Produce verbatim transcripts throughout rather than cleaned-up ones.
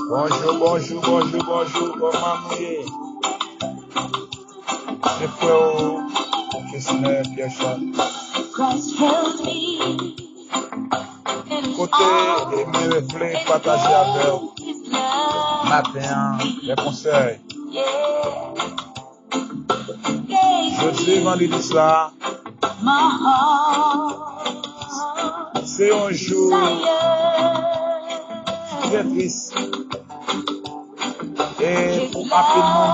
Bonjou, bonjou, bonjou, bonjou, kòman nou ye? Se frè w, Kesner Pierre Charles. Kote e mwen vle pataje avè w maten an, lè konsèy. Jodi vandredi sa, se yon jou trè tris. E pou anpil moun,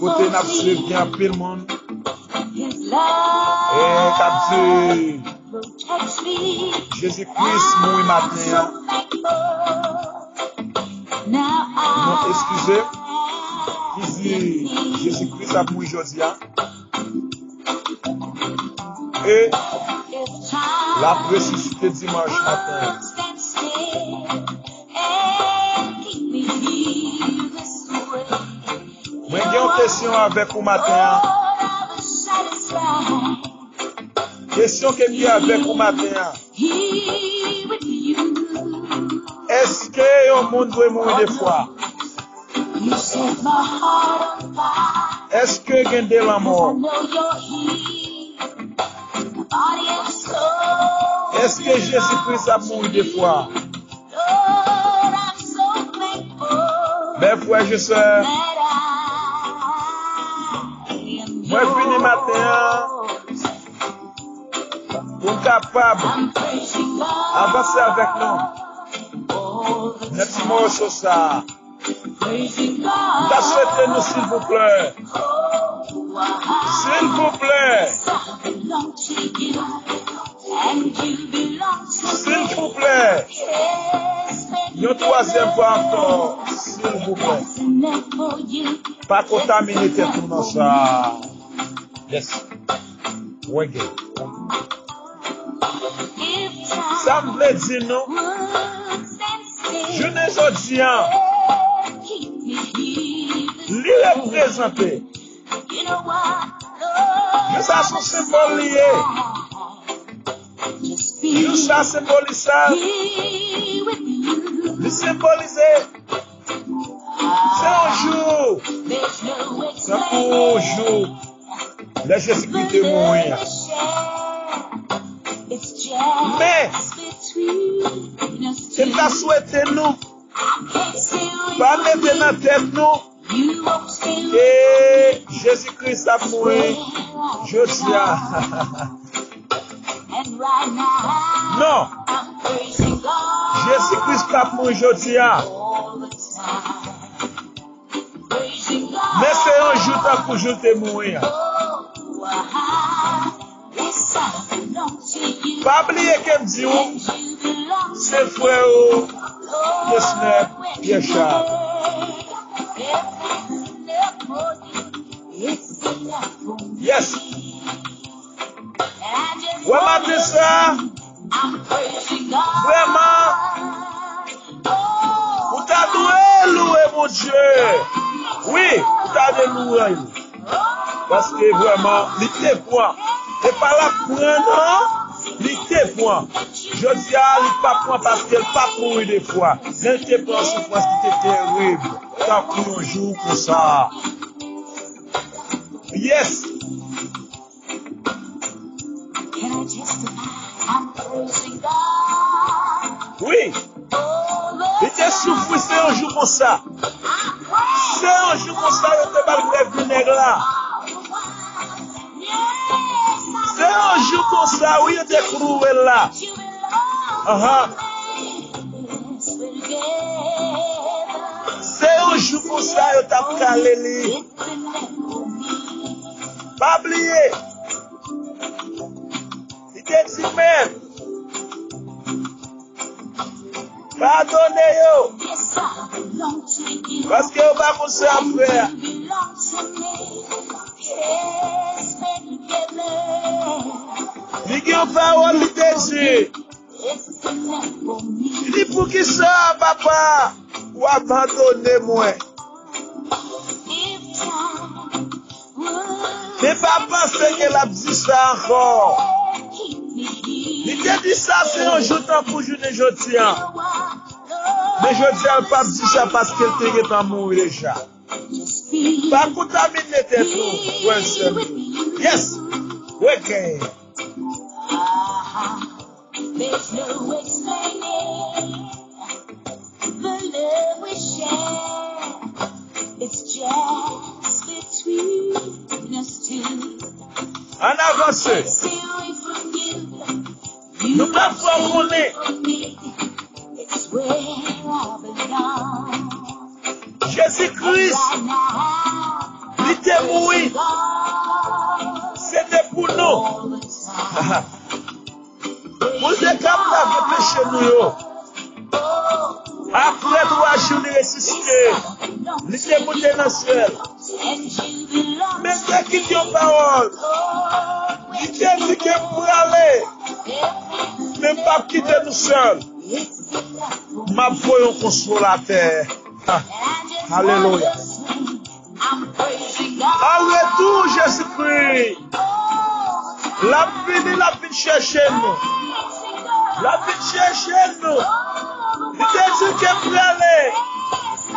kote n ap swiv, gen anpil moun e k ap di, Jezi Kris mouri maten an. Non, eskize. Ki di Jezi Kris ap mouri jodi a. E l ap resisite dimanch maten an. Mwen gen yon kesyon avèk ou maten an. Kesyon ke m gen avèk ou maten an. Èske yon moun dwe mouri de fwa? Èske gen de lanmò? Èske Jezi Kris ap mouri de fwa? Bèl frè e sè, mwen vini maten an pou m kapab avanse avèk nou nan ti mòso sa a. M ta swete nou, silvouplè, silvouplè, silvouplè, yon twazyèm fwa ankò, silvouplè, pa kontamine tèt nou nan sa. Yes. Reggae. Sa m vle di nou, jounen jodi a, li reprezante, jou sa se yon senbòl li ye. Jou sa senbolize, li senbolize, se yon jou, tankou jou lè Jezikri te mouri an. Men, se m ta swete nou pa mete nan tèt nou ke Jezi Kris ap mouri jodi a. Non. Jezi Kris p ap mouri jodi a. Men se yon jou tankou jou l te mouri an. Pa bliye ke m di w, se frè w Kesner Pierre Charles. Yes. Wè maten sa, vrèman, ou ta dwe louwe Bondye. Wi, ou ta dwe louwe l. Paske vrèman, li te pran. E pa l ap pran, non. Li te pran. Jodi a, li p ap pran paske l p ap mouri de fwa. Men l te pran yon soufrans ki te terib. Tankou yon jou konsa. Yes. Wi. Li te soufri, se yon jou konsa. Se yon jou konsa yo te ba l grèv vinèg la. Se yon jou konsa, wi, yo te klouwe l la. Anhan. Se yon jou konsa yo t ap kale li. Pa bliye, li te di, men, padone yo, paske yo pa konn sa y ap fè a. Li gen yon pawòl li te di. Li di, poukisa, Papa, ou abandone mwen? Men pa panse ke l ap di sa ankò. Li te di sa, se yon jou tankou jounen jodi a. Men jodi a, l p ap di sa paske l te gentan mouri deja. Pa kontamine tèt nou, frè e sè m. Yes! Regain. There's no explaining the love we share. It's just between us two. Ann avanse. Take me away from you. Nou pa fè w konnen. It's where I belong. Jezi Kris, li te mouri. Se te pou nou. Pou l te kab lave peche nou yo. Apre twa jou, li resisite. Li te moute nan syèl. Men te kite yon pawòl. Li te di ke m prale. Men m p ap kite nou sèl. M ap voye yon konsolatè. Ah, alelouya. Al retou, Jezikri. L ap vini, l ap vin chèche nou. L ap vin chèche nou. Li te di ke m prale.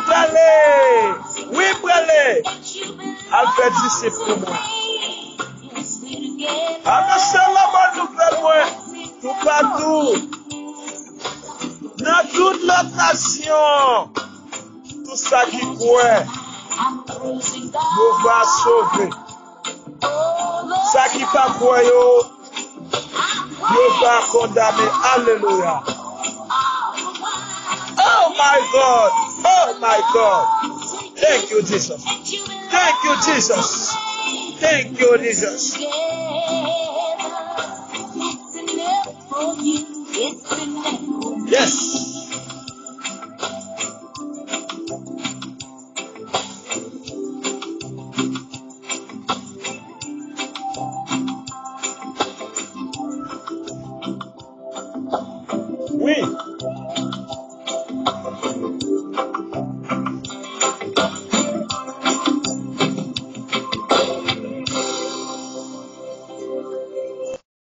Prale. Wi, prale. Al fè disip pou mwen. Anonse lanbòn nouvèl mwen toupatou. Nan tout lokasyon. Tout sa ki kwè, yo va sove. Sa ki pa kwè yo, yo va kondane. Alelouya. Oh my God. Oh my God. Thank you, Jesus. Thank you, Jesus. Thank you, Jesus. Yes.